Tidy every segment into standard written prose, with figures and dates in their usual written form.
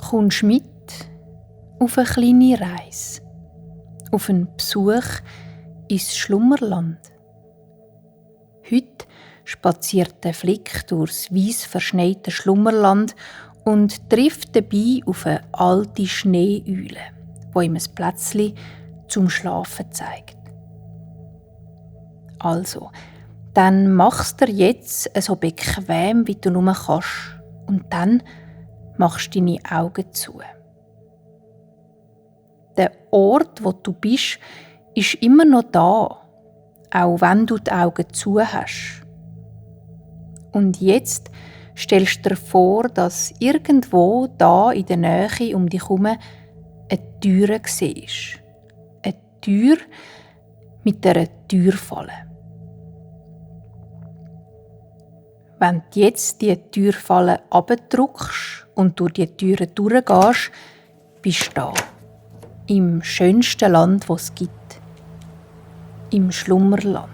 kommst mit auf eine kleine Reise, auf einen Besuch ins Schlummerland. Heute spaziert der Flick durchs weiss verschneite Schlummerland und trifft dabei auf eine alte Schneeeule, die ihm ein Plätzchen zum Schlafen zeigt. Also, dann machst dir jetzt so bequem, wie du nur kannst. Und dann machst du deine Augen zu. Der Ort, wo du bist, ist immer noch da, auch wenn du die Augen zu hast. Und jetzt stellst du dir vor, dass irgendwo da in der Nähe um dich herum eine Tür siehst. Eine Tür mit einer Türfalle. Wenn du jetzt die Türfalle abdrückst und durch die Türe durchgehst, bist du da. Im schönsten Land, das es gibt. Im Schlummerland.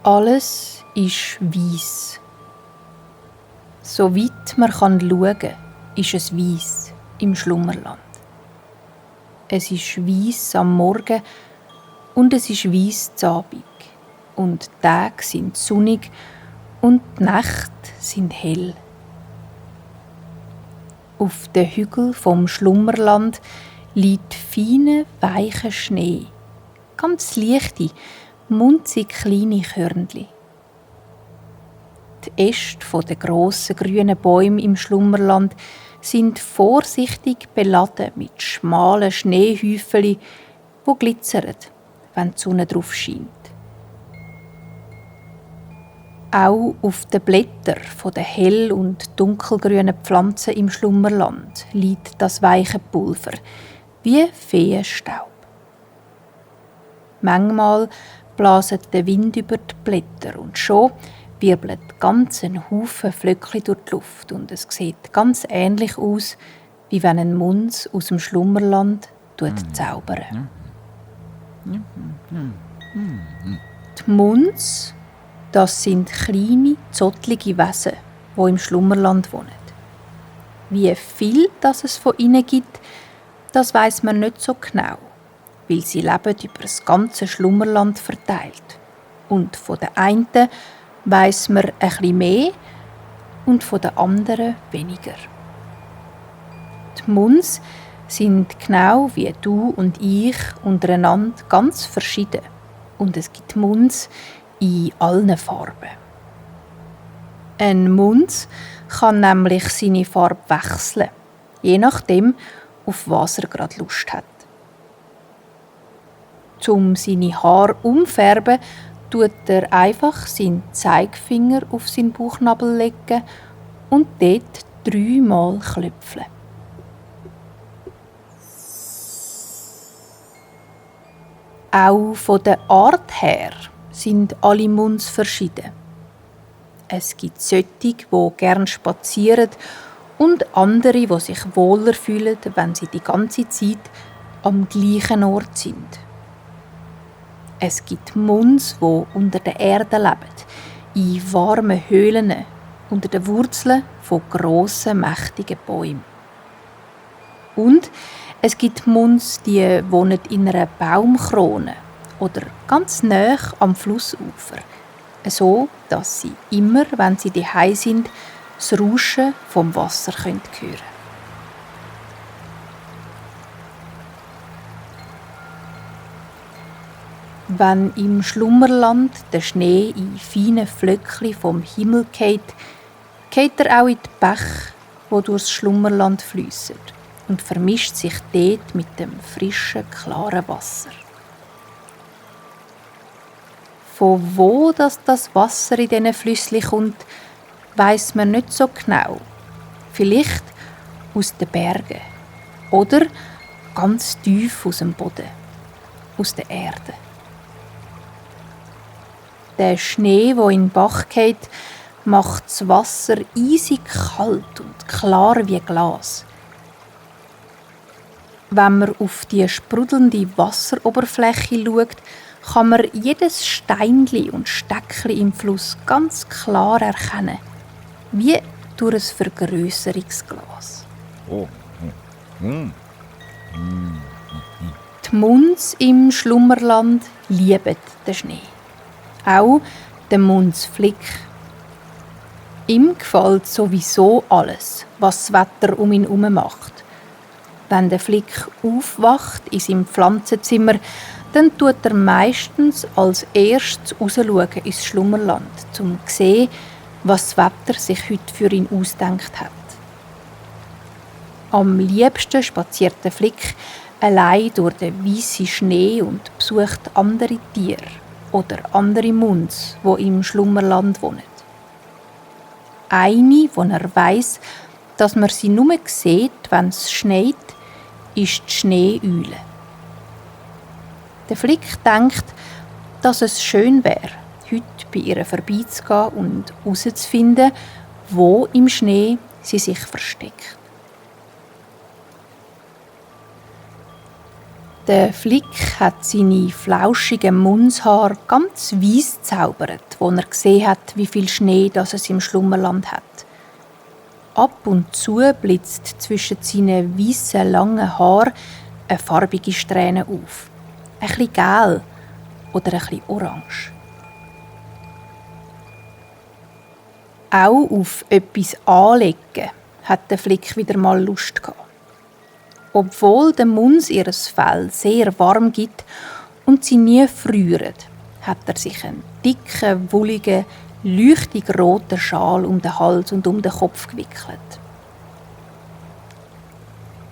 Alles ist weiss. So weit man schauen kann, ist es weiss im Schlummerland. Es ist weiss am Morgen und es ist weiss zu Abend. Und die Tage sind sonnig und die Nächte sind hell. Auf den Hügeln vom Schlummerland liegt feiner, weicher Schnee. Ganz leichte, munzig kleine Körnchen. Die Äste der grossen grünen Bäume im Schlummerland sind vorsichtig beladen mit schmalen Schneehäufchen, die glitzern, wenn die Sonne drauf scheint. Auch auf den Blättern der hell- und dunkelgrünen Pflanzen im Schlummerland liegt das weiche Pulver, wie Feenstaub. Manchmal blaset der Wind über die Blätter und schon wirbelt ganz ein Haufen Flöckchen durch die Luft und es sieht ganz ähnlich aus, wie wenn ein Muns aus dem Schlummerland zaubern. Die Muns, das sind kleine, zottlige Wesen, die im Schlummerland wohnen. Wie viel es von ihnen gibt, das weiss man nicht so genau, weil sie leben über das ganze Schlummerland verteilt. Und von den einen weiss man ein bisschen mehr und von den anderen weniger. Die Muns sind genau wie du und ich untereinander ganz verschieden. Und es gibt Muns in allen Farben. Ein Muns kann nämlich seine Farbe wechseln, je nachdem, auf was er gerade Lust hat. Um seine Haare umfärben, tut er einfach seinen Zeigefinger auf seinen Bauchnabel legen und dort 3-mal klöpfeln. Auch von der Art her sind alle Muns verschieden. Es gibt solche, die gerne spazieren und andere, die sich wohler fühlen, wenn sie die ganze Zeit am gleichen Ort sind. Es gibt Muns, die unter der Erde leben, in warmen Höhlen, unter den Wurzeln von grossen, mächtigen Bäumen. Und es gibt Muns, die wohnen in einer Baumkrone oder ganz nahe am Flussufer, so dass sie immer, wenn sie daheim sind, das Rauschen vom Wasser hören können. Wenn im Schlummerland der Schnee in feinen Flöckchen vom Himmel geht er auch in die Bäche, die durchs Schlummerland fliessen und vermischt sich dort mit dem frischen, klaren Wasser. Von wo das Wasser in diesen Flüsschen kommt, weiss man nicht so genau. Vielleicht aus den Bergen oder ganz tief aus dem Boden, aus der Erde. Der Schnee, der in den Bach geht, macht das Wasser eisig kalt und klar wie Glas. Wenn man auf die sprudelnde Wasseroberfläche schaut, kann man jedes Steinli und Steckli im Fluss ganz klar erkennen, wie durch ein Vergrösserungsglas. Oh. Hm. Die Muns im Schlummerland lieben den Schnee. Auch der Munsflick. Ihm gefällt sowieso alles, was das Wetter um ihn herum macht. Wenn der Flick aufwacht in seinem Pflanzenzimmer, dann tut er meistens als erstes rausschauen ins Schlummerland, um zu sehen, was das Wetter sich heute für ihn ausdenkt hat. Am liebsten spaziert der Flick allein durch den weißen Schnee und besucht andere Tiere oder andere Muns, die im Schlummerland wohnen. Eine, wo er weiss, dass man sie nur sieht, wenn es schneit, ist die Schneeeule. Der Flick denkt, dass es schön wäre, heute bei ihr vorbeizugehen und herauszufinden, wo im Schnee sie sich versteckt. Der Flick hat seine flauschigen Munshaare ganz weiss gezaubert, als er gesehen hat, wie viel Schnee das es im Schlummerland hat. Ab und zu blitzt zwischen seinen weissen, langen Haaren eine farbige Strähne auf. Ein bisschen gel oder ein bisschen orange. Auch auf etwas anlegen hat der Flick wieder mal Lust gehabt. Obwohl der Muns ihres Fell sehr warm gibt und sie nie frieren, hat er sich einen dicken, wolligen, leuchtig roten Schal um den Hals und um den Kopf gewickelt.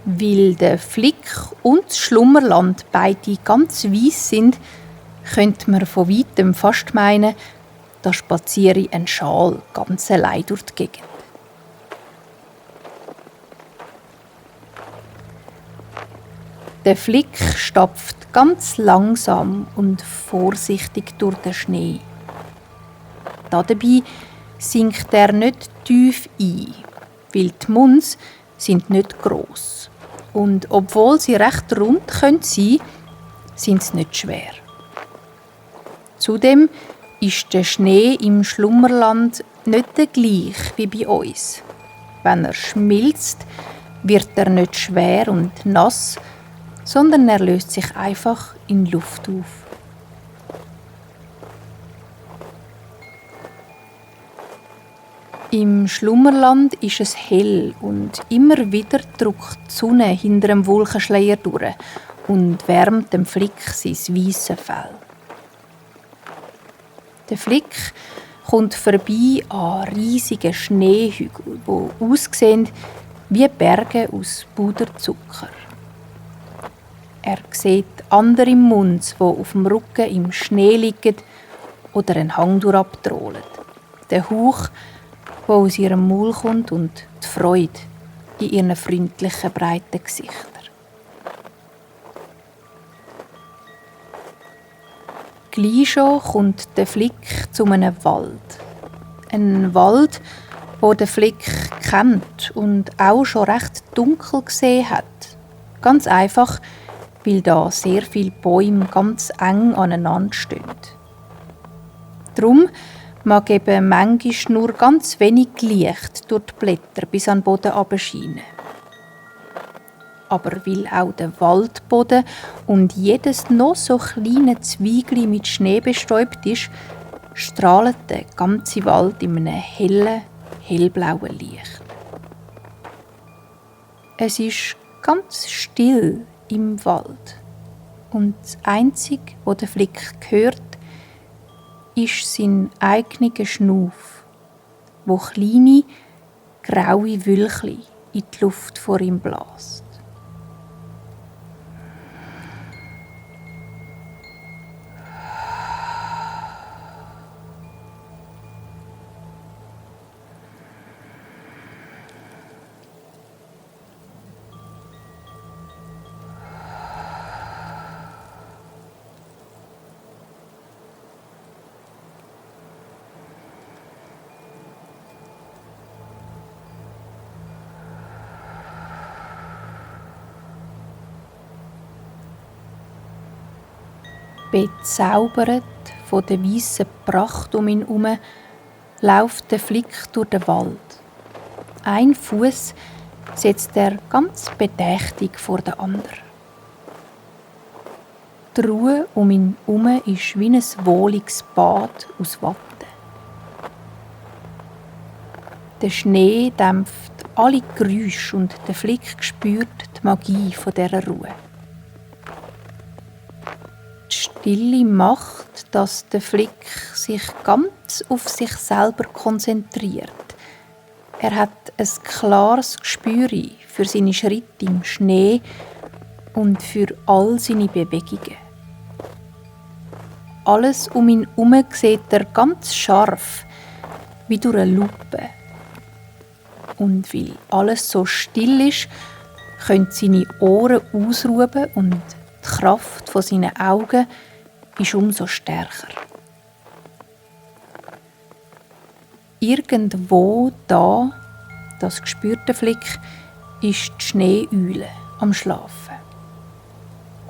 Weil der Flick und das Schlummerland beide ganz weiss sind, könnte man von weitem fast meinen, da spaziere ein Schal ganz allein durch die Gegend. Der Flick stapft ganz langsam und vorsichtig durch den Schnee. Dabei sinkt er nicht tief ein, weil die Muns sind nicht gross. Und obwohl sie recht rund sein können, sind sie nicht schwer. Zudem ist der Schnee im Schlummerland nicht der gleiche wie bei uns. Wenn er schmilzt, wird er nicht schwer und nass, sondern er löst sich einfach in Luft auf. Im Schlummerland ist es hell und immer wieder drückt die Sonne hinter dem Wolkenschleier durch und wärmt dem Flick sein weisses Fell. Der Flick kommt vorbei an riesigen Schneehügeln, die aussehen wie Berge aus Puderzucker. Er sieht andere Muns, die auf dem Rücken im Schnee liegen oder einen Hang durchabtrollen. Der Hauch, der aus ihrem Maul kommt und die Freude in ihren freundlichen, breiten Gesichtern. Gleich schon kommt der Flick zu einem Wald. Ein Wald, wo der Flick kennt und auch schon recht dunkel gesehen hat. Ganz einfach, weil da sehr viele Bäume ganz eng aneinander stehen. Darum mag eben manchmal nur ganz wenig Licht durch die Blätter bis an den Boden herabscheinen. Aber weil auch der Waldboden und jedes noch so kleine Zweigli mit Schnee bestäubt ist, strahlt der ganze Wald in einem hellen, hellblauen Licht. Es ist ganz still im Wald. Und das Einzige, was der Flick hört, ist sein eigener Schnuff, wo kleine, graue Wülchli in die Luft vor ihm bläst. Bezaubert von der weißen Pracht um ihn herum, läuft der Flick durch den Wald. Ein Fuß setzt er ganz bedächtig vor den anderen. Die Ruhe um ihn herum ist wie ein wohliges Bad aus Watte. Der Schnee dämpft alle Geräusche und der Flick spürt die Magie von dieser Ruhe. Die Stille macht, dass der Flick sich ganz auf sich selber konzentriert. Er hat ein klares Gespür für seine Schritte im Schnee und für all seine Bewegungen. Alles um ihn herum sieht er ganz scharf, wie durch eine Lupe. Und weil alles so still ist, können seine Ohren ausruhen und die Kraft von seinen Augen ist umso stärker. Irgendwo da, das gespürte Flick, ist die Schneeeule am Schlafen.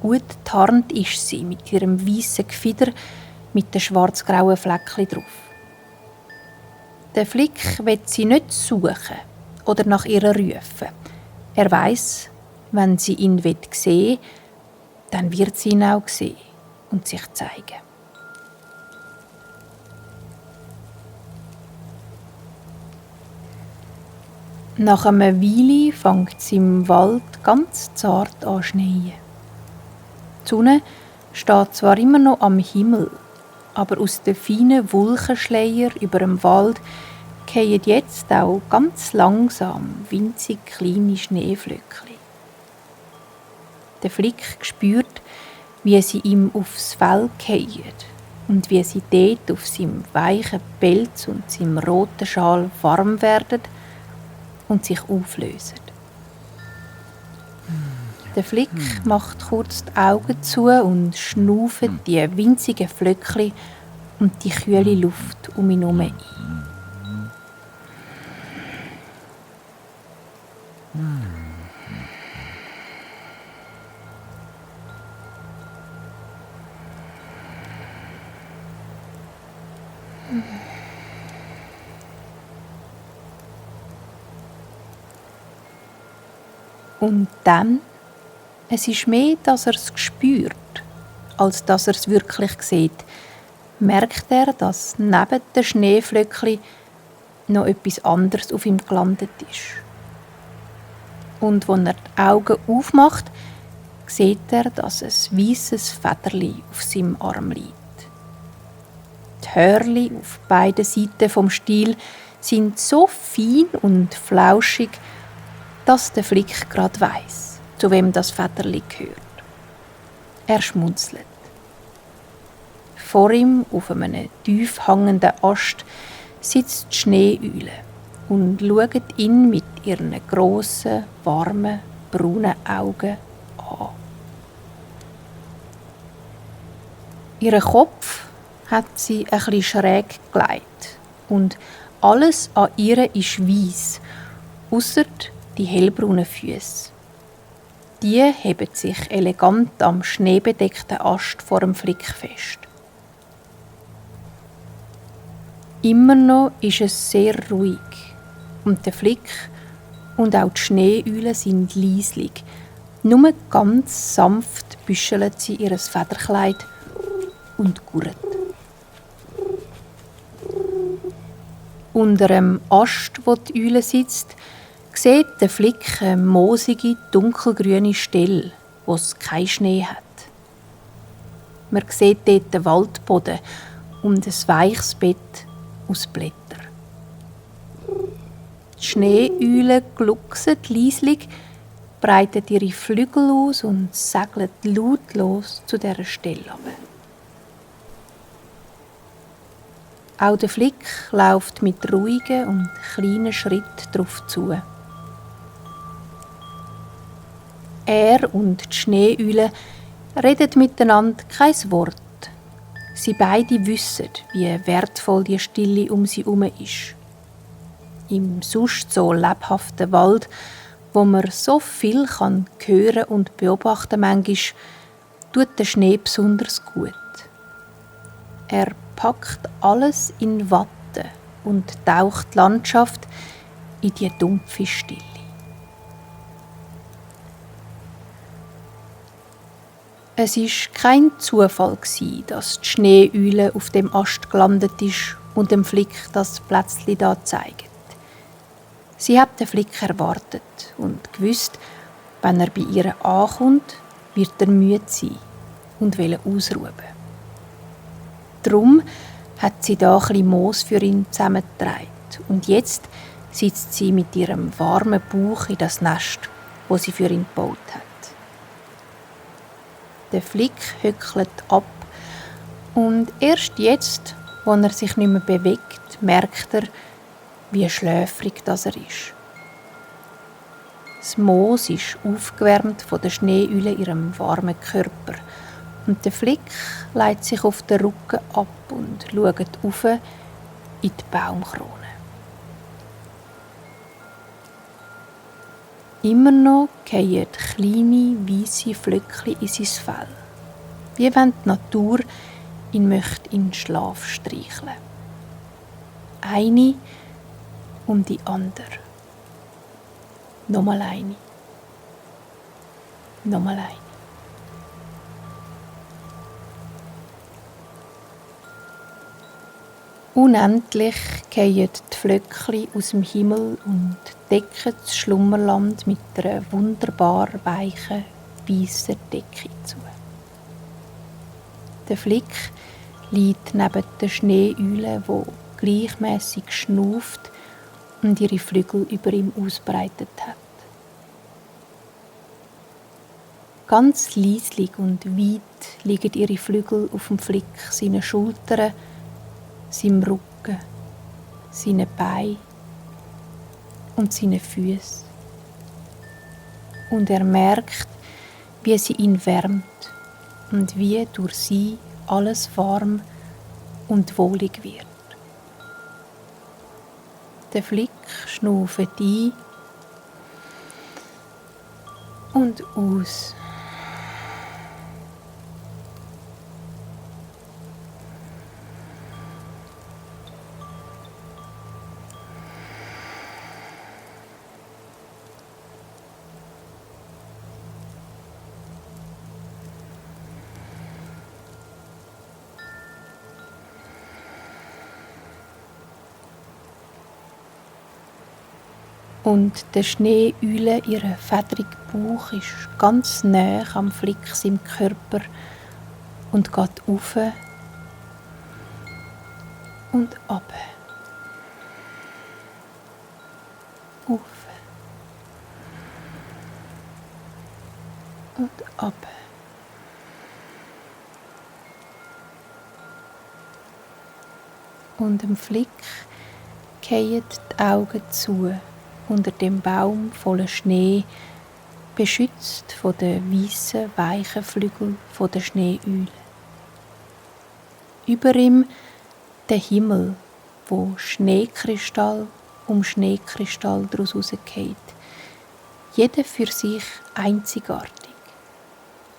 Gut getarnt ist sie mit ihrem weißen Gefieder mit den schwarz-grauen Fleckchen drauf. Der Flick will sie nicht suchen oder nach ihr rufen. Er weiss, wenn sie ihn sehen will, dann wird sie ihn auch sehen und sich zeigen. Nach einer Weile fängt es im Wald ganz zart an zu schneien. Die Sonne steht zwar immer noch am Himmel, aber aus den feinen Wolkenschleier über dem Wald fallen jetzt auch ganz langsam winzig kleine Schneeflöckchen. Der Flick spürt, wie sie ihm aufs Fell fallen und wie sie dort auf seinem weichen Pelz und seinem roten Schal warm werden und sich auflösen. Der Flick macht kurz die Augen zu und schnauft die winzigen Flöckchen und die kühle Luft um ihn herum ein. Und dann, es ist mehr, dass er es spürt, als dass er es wirklich sieht, merkt er, dass neben den Schneeflöckchen noch etwas anderes auf ihm gelandet ist. Und als er die Augen aufmacht, sieht er, dass ein weisses Federli auf seinem Arm liegt. Die Hörli auf beiden Seiten vom Stiel sind so fein und flauschig, dass der Flick gerade weiss, zu wem das Federli gehört. Er schmunzelt. Vor ihm, auf einem tief hängenden Ast, sitzt die Schneeeule und schaut ihn mit ihren grossen, warmen, braunen Augen an. Ihren Kopf hat sie ein bisschen schräg gelegt und alles an ihr ist weiss, ausser die hellbraunen Füße. Die heben sich elegant am schneebedeckten Ast vor dem Flick fest. Immer noch ist es sehr ruhig und der Flick und auch die Schneeeule sind leislich. Nur ganz sanft büschelt sie ihr Federkleid und gurrt. Unter dem Ast, wo die Eule sitzt, sieht der Flick eine moosige, dunkelgrüne Stelle, wo es keinen Schnee hat. Man sieht dort den Waldboden und ein weiches Bett aus Blättern. Die Schneeeule gluckset leislich, breitet ihre Flügel aus und segelt lautlos zu dieser Stelle runter. Auch der Flick läuft mit ruhigen und kleinen Schritten darauf zu. Er und die Schneeeule reden miteinander kein Wort. Sie beide wissen, wie wertvoll die Stille um sie herum ist. Im sonst so lebhaften Wald, wo man so viel hören und beobachten kann, tut der Schnee besonders gut. Er packt alles in Watte und taucht die Landschaft in die dumpfe Stille. Es ist kein Zufall, dass die Schneeeule auf dem Ast gelandet ist und dem Flick das Plätzchen da zeigt. Sie hat den Flick erwartet und gewusst, wenn er bei ihr ankommt, wird er müde sein und will ausruhen. Darum hat sie da ein bisschen Moos für ihn zusammengetragen und jetzt sitzt sie mit ihrem warmen Bauch in das Nest, wo sie für ihn gebaut hat. Der Flick hückelt ab und erst jetzt, wo er sich nicht mehr bewegt, merkt er, wie schläfrig das er ist. Das Moos ist aufgewärmt von der Schneeeule ihrem warmen Körper und der Flick legt sich auf den Rücken ab und schaut auf in die Baumkrone. Immer noch fallen kleine, weisse Flöckchen in sein Fell, wie wenn die Natur ihn möchte in den Schlaf streicheln. Eine um die andere. Nochmal eine. Nochmal eine. Unendlich fallen die Flöckchen aus dem Himmel und decken das Schlummerland mit einer wunderbar weichen, weissen Decke zu. Der Flick liegt neben der Schneeeule, die gleichmäßig schnauft und ihre Flügel über ihm ausbreitet hat. Ganz leislich und weit liegen ihre Flügel auf dem Flick seiner Schultern, seinem Rücken, seinen Beinen und seinen Füßen. Und er merkt, wie sie ihn wärmt und wie durch sie alles warm und wohlig wird. Der Flick schnauft ein und aus. Und der Schneeeule, ihr fedriger Bauch, ist ganz nahe am Flick seinem Körper und geht auf und ab. Auf und ab. Und dem Flick fallen die Augen zu. Unter dem Baum voller Schnee, beschützt von den weißen, weichen Flügeln der Schneeeule. Über ihm der Himmel, wo Schneekristall um Schneekristall daraus rausfällt. Jeder für sich einzigartig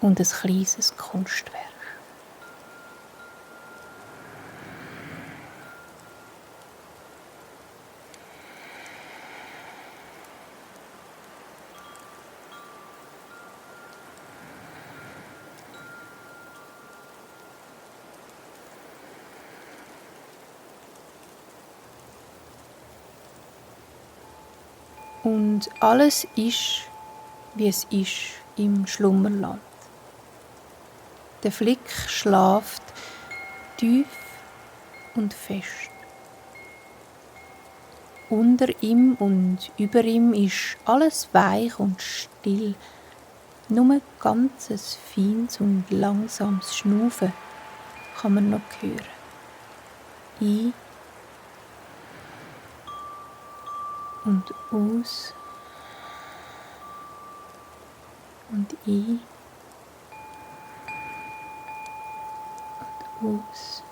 und ein kleines Kunstwerk. Und alles ist, wie es ist im Schlummerland. Der Flick schläft tief und fest. Unter ihm und über ihm ist alles weich und still. Nur ganzes feines und langsames Schnaufen kann man noch hören. Ein und aus und ein und aus.